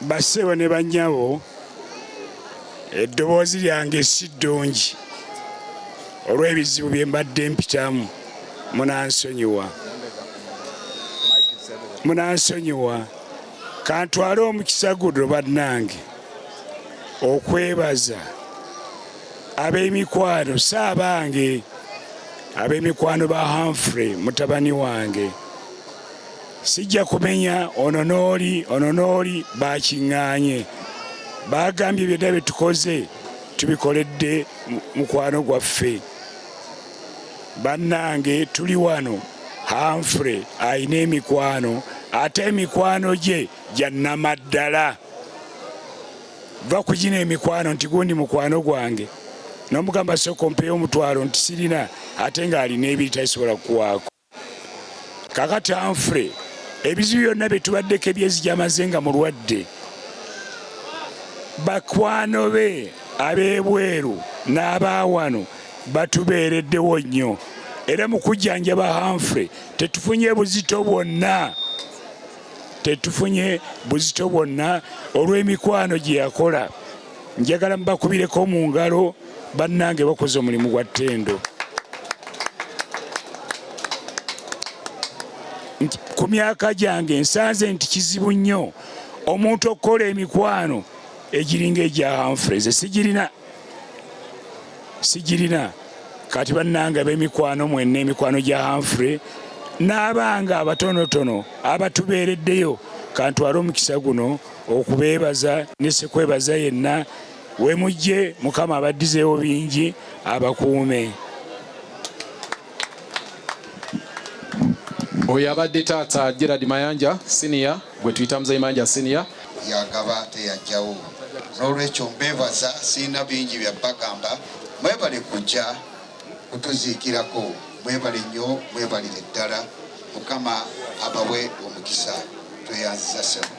Bassebo ne bannyabo, eddoboozi lyange si ddungi olw'ebizibu bye mbadde mpitamu. Munansonyiwa, munansonyiwa. Kantwale omukisa guno bannange okwebaza ab'emikwano, si abange, ab'emikwano ba Humphrey mutabani wange. Sijja kumenya ono n'oli, ono n'oli, bakiŋŋaanye. Bagambye byonna bye tukoze tubikoledde mukwano gwaffe. Bannange tuli wano, Humphrey alina emikwano, ate emikwano gye gya nnamaddala. Va ku gino emikwano nti gundi mukwano gwange, n'omugamba sooka ompeeyo omutwalo nti sirina, ate ng'alina ebiri tasobola kukuwaako. Kakati Humphrey ebizibu byonna bye tubaddeko ebyezi gy'amaze nga mulwadde, bakwano be ab'ebweru n'abaawano batubeereddewo nnyo, era mu kujjanjaba Humphrey tetufunye buzito bwonna, tetufunye buzito bwonna olw'emikwano gye yakola. Njagala mubakubireko mu ngalo bannange, bakoze omulimu gwa ttendo. Ku myaka gyange nsanze nti kizibu nnyo omuntu okukola emikwano egiringa egya Humphrey. Nze sigirina, sigirina. Kati bannange ab'emikwano mwenna, emikwano gya Humphrey n'abanga abatonotono abatubeereddeyo, kantwale omukisa guno okubeebaza ne sekwebaza yenna wemujje. Mukama abaddizeewo bingi, abakuume. Oyo abadde taata Gerard Mayanja Senior, gwe tuyita Muzeyi Mayanja Senior. Yagaba teyajjawo. N'olwekyo mbeebaza, sirina bingi bya bagamba. Mwebale kujja kutuziikirako, mwebale nnyo, mwebalire ddala. Mukama abawe omukisa. Tweyanziza ssebo.